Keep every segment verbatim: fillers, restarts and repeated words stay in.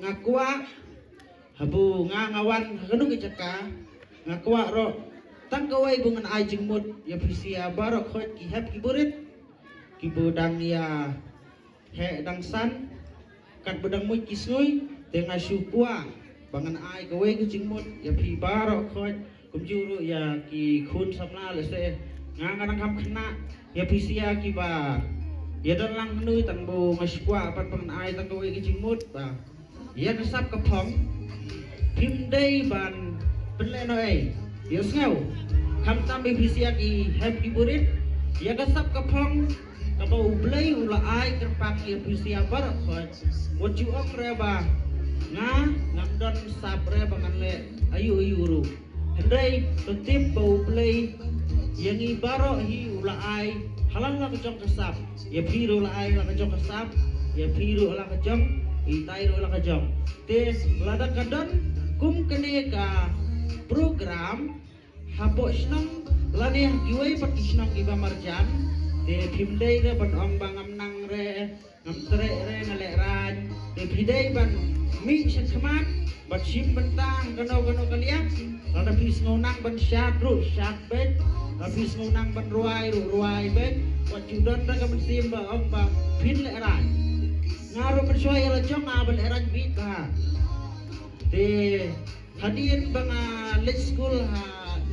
Nga kwah haba nga nga wan ha kano ka jaka, nga kwah ruh tang kawei ba ngan ai jingmut ïa phi sha baroh khoit ki hep ki burit kiba dang ïa heh dang san, katba dang mut ki sngi. Te nga shu kwah ba ngan ai kawei ka jingmut ïa phi baroh khoit, kumjuh ruh ïa ki khun samla. Lehse nga nga nang kham khynnah ïa phi sha kiba ïa don lang hynrei tang ba nga shu kwah pat ba ngan ai tang kawei ka jingmut ba ïa ka sap ka phong phim dei ban pynlehnohei. Ïohsngew, khamtam ïa phi sha ki hep ki burit, ïa ka sap ka phong kaba U Blei u la ai kyrpang ïa phi sha baroh khoit. Wat ju ong re ba nga ngam don sap re ba ngan leh aïu aïu ruh. Hynrei to tip ba U Blei ïa ngi baroh hi u la ai ha la ka jong ka sap. Ïa phi ruh la ai ha la ka jong ka sap, ïa phi ruh ha la ka jong, itai ruh ha la ka jong. Te lada ka don kum kane ka program hapoh shnong lane ha kiwei pat ki shnong kiba marjan, te phim dei re ban ong ba ngam nang re, ngam treh re, nga lehraiñ. Te phi dei ban mih shakhmat bad shim bynta ha kano kano ka liang. Lada phi sngew nang ban shad ruh shad beit, lada phi sngew nang ban rwai ruh rwai beit. Wat ju don re ka mynsiem ba ong ba phin lehraiñ. Nga ruh mynshuwa ïa la jong nga ban lehraiñ beit ba. Te hadien ba nga leit skul ha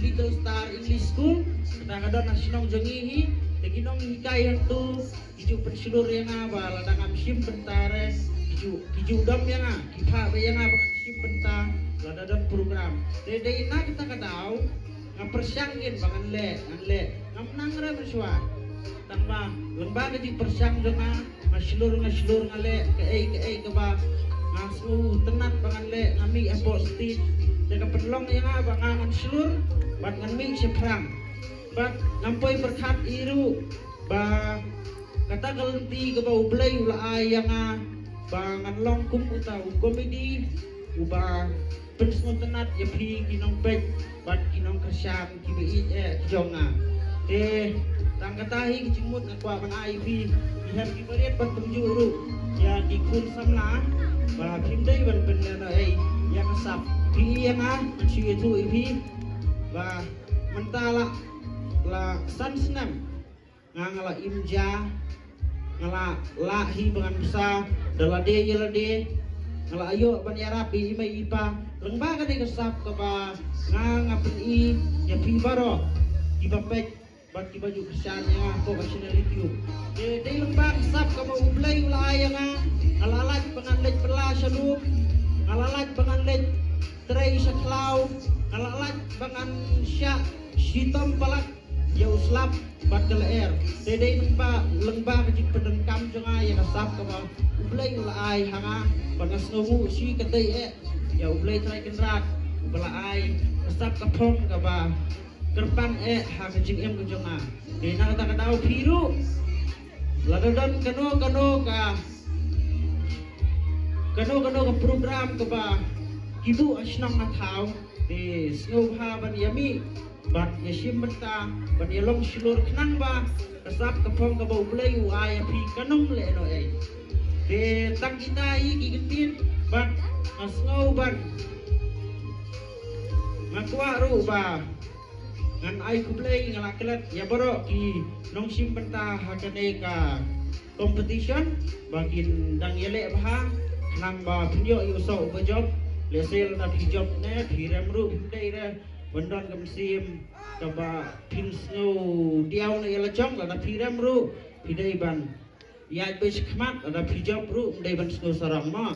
Little Star English School, kata ka don ha shnong jong ngi hi. Te ki nonghikai hangto ki ju pynshlur ïa nga ba lada ngam shim bynta re ki ju, ki ju dom ïa nga, ki phah beit ïa nga ba ngan shim bynta lada don program. Te dei na kata ka daw nga pyrshang ïa ba ngan leh, ngan leh, ngam nang re mynshuwa. Tang ba lyngba ka jingpyrshang jong nga, nga shlur, nga shlur, nga leh kaei kaei kaba nga sngewtynnat ba ngan leh, nga mih hapoh stage. Te ka pynlong ïa nga ba nga ngan shlur bad ngan mih shaphrang. Bad ngam poi pyrkhat ei ruh ba kata ka lynti kaba U Blei u la ai ïa nga ba ngan long kum uta u komedi uba pynsngewtynnat ïa phi ki nongpeit bad ki nongkyrshan kiba ïeit eh ki jong nga. Te tang kata hi ka jingmut nga kwah ban ai ïa phi, ki hep ki barit bad kumjuh ruh ïa ki khun samla ba phim dei ban pynlehnohei ïa ka sap. Phi ïa nga, ngan shu ïathuh ïa phi ba mynta la, la san snem nga, nga la im ja, nga la lah hi ba ngan bsa da lade ïa lade. Nga la ïoh ban ïarap ïa i mei i pa lyngba kane ka sap kaba nga, nga pyni ïa phi baroh kiba peit bad kiba ju kyrshan ïa nga hapoh ka channel YouTube. Te dei lyngba ka sap kaba U Blei u la ai ïa nga. Nga la lait ba ngan leit bylla sha lum, nga la lait ba ngan leit trei sha khlaw, nga la lait ba ngan shah shitom palat ïa u slap bad ka lyer. Te dei lyngba, lyngba ka jingpyndonkam jong nga ïa ka sap kaba U Blei u la ai ha nga. Bad nga sngewnguh shi katdei eh ïa U Blei Trai Kynrad uba la ai ka sap ka phong kaba kyrpang eh ha ka jingim ka jong nga. Te na kata ka daw phi ruh, lada don kano kano ka, kano kano ka program kaba ki buh ha shnong ha thaw, te sngewbha ban ïa mih bad ïa shim bynta, ban ïa long shlur khnang ba ka sap ka phong kaba U Blei u ai ïa phi kan ym lehnohei. Te tang kita hi ki ktien bad nga sngew bad nga kwah ruh ba ngan ai khublei, nga la klet ïa baroh ki nongshim bynta ha kane ka competition ba kin dang ïaleh bha, khnang ba phin ïoh ïa u soh uba jop. Lehse lada phi jop ne phi rem ruh phi dei re ban don ka mynsiem kaba phin sngew diaw ne ïa la jong. Lada phi rem ruh phi dei ban ïaid beit shakhmat, lada phi jop ruh phi dei ban sngew sarong mo.